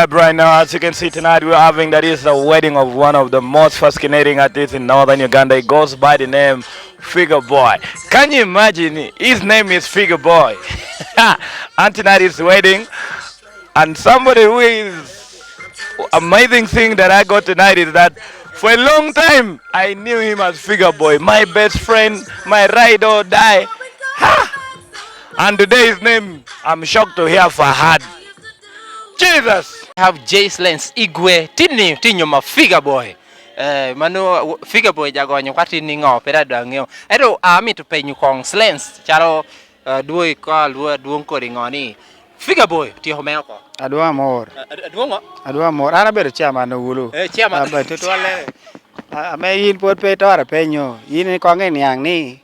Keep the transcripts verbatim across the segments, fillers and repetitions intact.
Right now, as you can see tonight, we're having that is the wedding of one of the most fascinating artists in northern Uganda. He goes by the name Figure Boy. Can you imagine? His name is Figure Boy. And tonight is wedding. And somebody who is amazing thing that I got tonight is that for a long time I knew him as Figure Boy, my best friend, my ride or die. Ha! And today his name, I'm shocked to hear Fahad. Jesus! Have Jay Slens Igwe, tinni, tinyo ma Figure Boy. Eh, mano, Figure Boy jagonyo kwa tinni ŋo, pe dada ŋeo. Ento, amito penyo kong Slens, calo, eh, dwogo i ko, alwo-, adwoŋ kodi ŋo ni, Figure Boy, tyeko me oko. Adwoŋ amor. A-, a-, adwoŋ ŋo? Adwoŋ amor. An abedo chairman Owulu. Eh, chairman. Ah, but tutwalle, a-, ame yin pwod pe itore penyo, yin ikoŋ iniaŋ ni,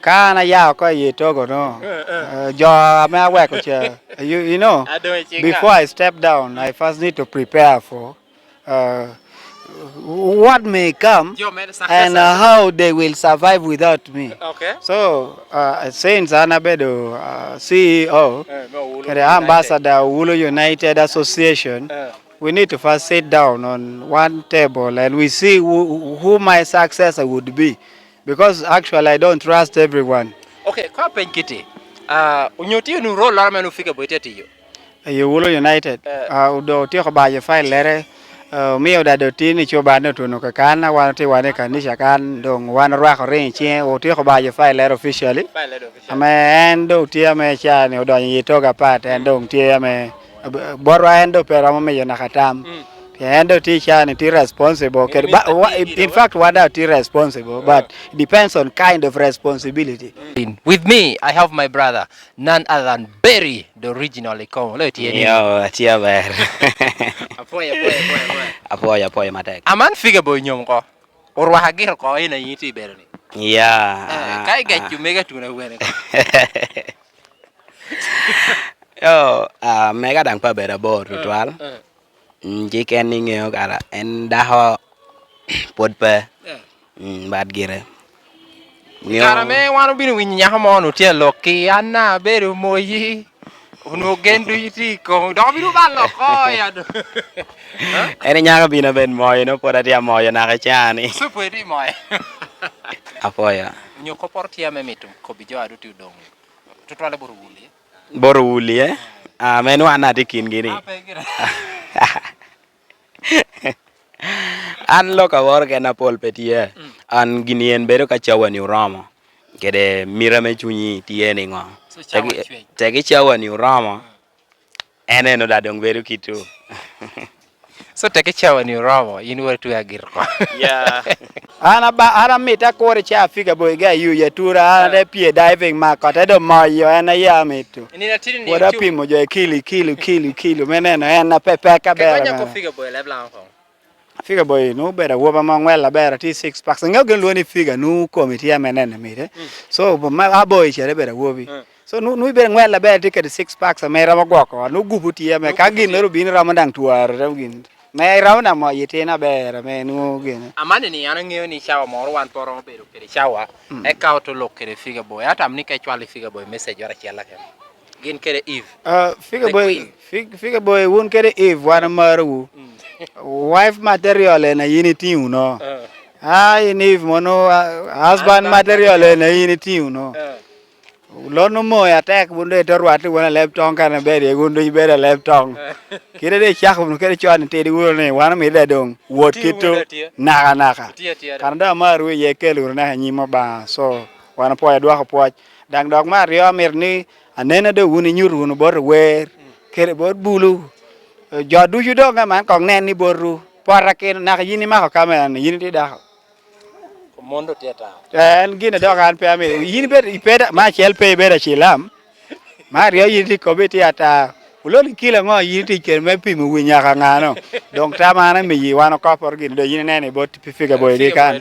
ka an aya oko i Etogo no, eh, jo ame aweko ca, you, you know, before I step down, I first need to prepare for, uh, what may come and, uh, how they will survive without me. Okay. So, uh, since an abedo, uh, C E O, kede ambassador Owulu United Association, we need to first sit down on one table and we see who, who my successor would be. Because actually I don't trust everyone. Okay, ka peny kiti, ah, onyo tye nu role laro men Figure Boy tye tiyo? Aye Owulu United. Eh. Ah, do otyeko bayo file lere, ah, omio da do tin i coban otuno kakan, a wan otye wan i kanica kan, doŋ wan orwako ring i cinge, otyeko bayo file lere officially. File lere officially. Ame en doŋ tye ame ca ni odonyo i toga pat, en doŋ tye ame, botwa en doŋ pe romo miyo naka tam. Mm. Pien en doŋ tye ca ni tye responsible kede ba-, wa-, in fact, wan daŋ tye responsible, but it depends on kind of responsibility. With me, I have my brother, none other than Berry, the original Ikoŋo. Lo itye ni? Yo, atye aber. Apwoyo, apwoyo, apwoyo, apwoyo. Apwoyo, apwoyo matek. Aman Figure Boy nyom ko. Orwaka gire oko, in a in itye i bedo ni. Ya. Eh, ka igec omega tuno awene ko. Yo, ah, mega daŋ pe abedo abor tutwal. Eh, eh. Mm, ci ken iŋeo kara en dako pwod pe. Eh. Mm, bat gire. Ŋeo. Kara me wan obino winyo nyako mo nu tye alokki, an na abedo moyi, onwo gen ducu tye i kom, dok obino balo oko ya do. En inyako bino bed moyo, no pwod atye amoyo naka i caa ni. Supu itye moyo. Apwoyo. Onyo kopporo tye ame mito kobbi jo a ducu odoŋ. Tutwalle bot Owuli. Bot Owuli, eh? Ah, meno an atye kingi ni. Ah, pe gire. An lok aworo gen apol pe tye. Mm. An gini en bedo ka cawani oromo. Kede mira me cunyi tye ni ŋo? So, cawa cwec. Tegi, tegi cawani oromo. Mm. En eno da doŋ bedo kitu. So, teke cawa ni oromo, in wot itwe agir oko. Yeah. An aba-, an amito akur i ca Figure Boy ga ayu i atura, an ate pye diving mako, ate do moyo, en aye amito. Nino atidi ni pwod ocung. Apimo jo i kilo, kilo, kilo, kilo, me neno en ape pek aber. Keko nyako Figure Boy leb Laŋo koŋ? Figure Boy nwoŋo obedo awobi ame oŋwel aber, atye i six packs. Iŋeo gin lwongo ni figure, nwoŋo komi tye ame nene mite. Mm. So, ma aboyo cere obedo awobi. Mm. So, nu-, nwoŋo ibedo ŋwel aber, tye kede six packs ame iromo gwoko, nwoŋo gupu tye ame ka ginnoro obino iromo daŋ twaro, iromo gin. Me iromo daŋ moyo itin aber, ame nwoŋo gin. Amanni ni an aŋeo ni cawa moro wan pe oromo bedo kede cawa, mm, eka ote lok kede Figure Boy. Atamo ni ka icwalo i Figure Boy message oro acel keken. Gin kede Eve. Ah, Figure Boy, the queen. Fig-, Figure Boy, wun kede Eve, wan amarowu. Mm. Wife material en a yin itiŋo no. Ah. Ah, in Eve mono, ah, husband material en a yin itiŋo no. Ah. Lon omoyo atek, wun doŋ ite rwatte wun aleb toŋ kan ibedo iye, wun doŋ ibedo aleb toŋ. Kite doŋ icako wunu kede con itidi wunu ni, wan omito doŋ wot kito nakanaka. Kan doŋ amaro iye, ikel wunu naka i nyim Obaŋa. So, wan opwoyo, dwoko pwoc. Daŋ dok me aryo, amito ni aneno doŋ wun inyuto wunu bot wer, kede bot bulu. Jo ducu doŋ ka man kok nen ni botwu. Pota kino, naka yin imako kamera-ni, yin itye dako. Mon dok tye ata. Eh, en gin dok an pe amito. Yin ibed, ibed, me acel pe ibedo acilam. Me aryo yin itye kobbe itye ata. Oloni kilo aŋo yin itic kede me pimo wi nyaka ŋano? Doŋ tam an amiyi wan okopporo gini, doŋ yin ineno i bot Figure Boy di kan.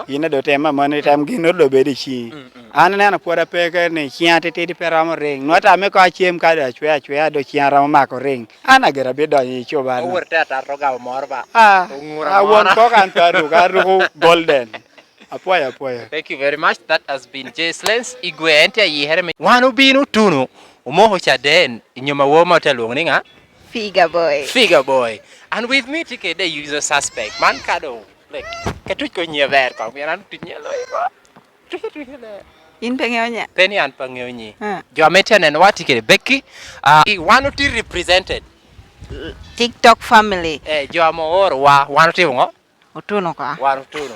Yin doŋ tem amanni, tem ginnoro doŋ bedo i ciŋi. Mm, mm. An aneno pwod ape kede ni ciŋa titidi pe romo riŋ. Nwaŋ tam me ko acem ka doŋ acwe acwea, doŋ ciŋa romo mako riŋ. An agira abidonyo i coban. Owot te atata ogamo moro ba. Ah, oŋura ah, won moro. Kok an pe aruko, aruko golden. Apwoyo, apwoyo. Thank you very much. That has been Jay Slens Igwe. En tye ayikere me wan obino tuno, omoko caden, i nyom awobi ma otye alwoŋo ni ŋa? Figure boy. Figure boy. And with me tye kede the usual suspect. Man ka doŋ, like, ke tuc ko nyie ber kong, pien an tuc nyie loyo ko. Tuc, tuc, tuc. In pe ŋeo nya? Pe ni an pe aŋeo nyi. Ah. Jo ame tye nenowa tye kede Becky. Ah, wan otye represented. TikTok family. Eh, jo ame oorowa, wan otimo ŋo? Otuno ka. Wan otuno.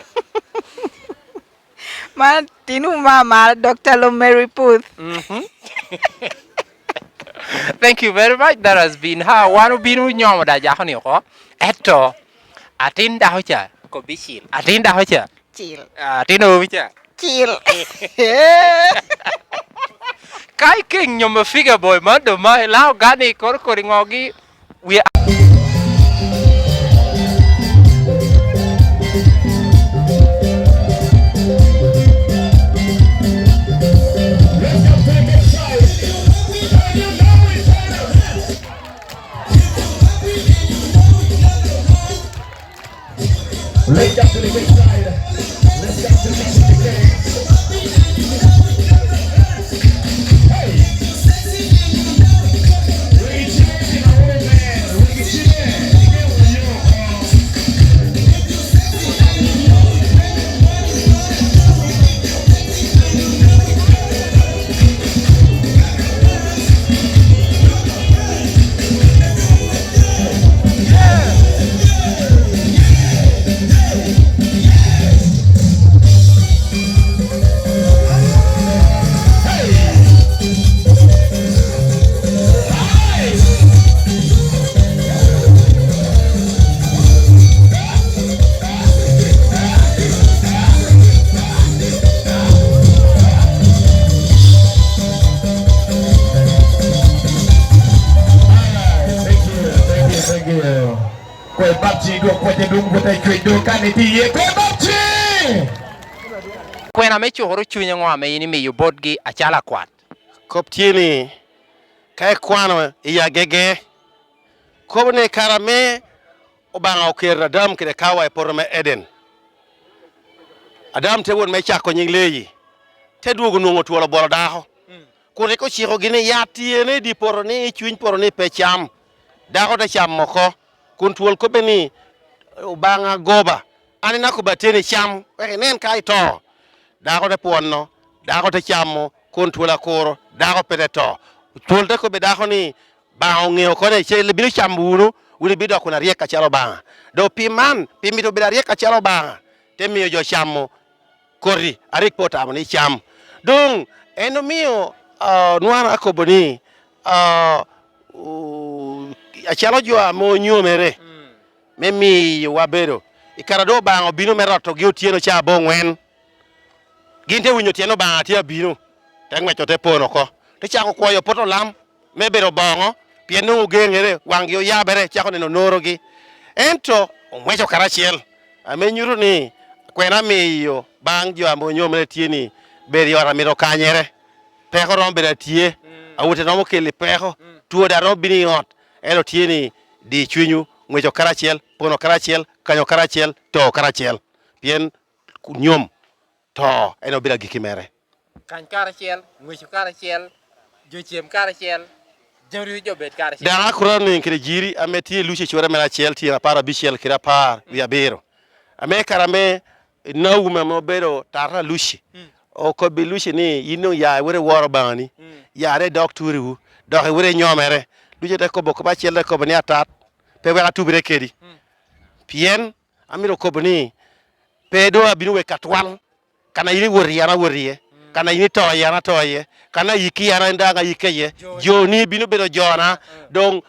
Man tinu ma mal, Doctor Lomeri Puth. Mhm. Thank you very much. That has been how. Wan obino nyomo da jako ni oko. Eto, atin dako ca, kobbi cil. Atin dako ca. Cil. Ah, atin owi ca. Cil. Ka ikeŋ nyomo Figure boy man do ma ilao gani koro kodi ŋogi. We are Let's go to the big side. Let's go to the big side. Hey! Thank you, thank you, thank you. Kwe bab ci dwok kwoc adwoŋ, bute cwec dwoŋ kan itye iye. Kwe bab ci! Kwena me cukoro cuny aŋo ame in imiyo botgi acalo akwat? Kop tye ni, ka ikwano i agege, kobo ni kare ame Obaŋa oketo Adam kede Kawa i poto me Eden, Adam te wot me cako nyiŋ leyi, te dwogo nwoŋo twol obwolo dako, kun rik ocikogi ni, "Yat tye ni i dye poto-ni, i cuny poto-ni pe cam, dako te camo oko." Kun twol kobbe ni, "Obaŋa goba, an en akobbi ateni cam, wek inen ka ito." Dako te pwono, dako te camo, kun twol akuro, dako pe te to. Twol te kobbi dako ni, "Baŋa oŋeo oko ni, ce ibino camo wunu, wun ibidoko wunu aryek acalo Obaŋa." Doŋ pi man, pi mito bedo aryek acalo Obaŋa, te miyo jo camo koti a rik pe otamo ni cam. Doŋ en omio, ah, Nwana akobo ni, ah, u-, acalo jo ame onyomere me miyo wa bedo, i kare a doŋ Obaŋa obino me rotogi otyeno ca aboŋwen, gin te winyo tyen Obaŋa tye abino, te ŋweco te pono oko, te cako kwoyo pot olam me bedo boŋo, pien nwoŋo ogeŋere, waŋgi oyabere, cako neno norogi. Ento oŋweco karacel, ame nyuto ni kwena miyo baŋ jo ame onyomere tye ni bedo i ot a mito kanyere. Peko romo bedo atye, mm, awute romo keli peko, mm, two daŋ romo bino i ot, ento tye ni di cwinyu, ŋweco karacel, pono karacel, kanyo karacel, to karacel. Pien nyom, to en obedo agikki mere. Kany karacel, ŋweco karacel, jo cem karacel, jo ryo jo bed karacel. Daŋ akura niŋ kede jiri ame tye i Luci cwere mere acel, tyen apar abicel kede apar wie abiro. Ame kare ame Naomi ame obedo tata a Luci, mm, okobbi Luci ni, "Yin doŋ ya iwot iwor Obaŋani, mm, ya ite idok turiwu, dok iwot inyomere." Luci te kobo kop acel, te kobo ni, "Atat, pe wek atubere kedi. Mm. Pien amito kobo ni, pe doŋ abino wek atwal. Kan a yin iwot iye, an awot iye. Mm. Kan a yin ito iye, an ato iye. Kan a ayikki iye, an daŋ ayikke iye. Joni. Joni bino bedo jona." Mm. Doŋ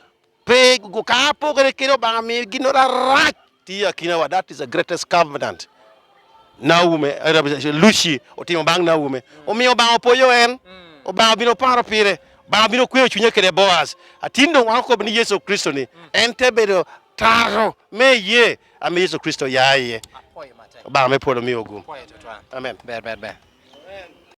pe, ka apokere kede Obaŋa miyo ginnoro arac tye i akinawa, that is the greatest covenant. Naomi, eh, Luci otimo baŋ Naomi. Mm. Omio Obaŋa opwoyo en. Mm. Obaŋa obino paro pire. Obaŋa obino kweo cunye kede Boaz. Atin doŋ wan okobo ni Yecu Kricito ni, mm, en te bedo taro me iyee ame Yecu Kricito ya iye. Apwoyo matek. Obaŋa me polo miwa gum. Apwoyo tutwal. Amen. Ber, ber, ber.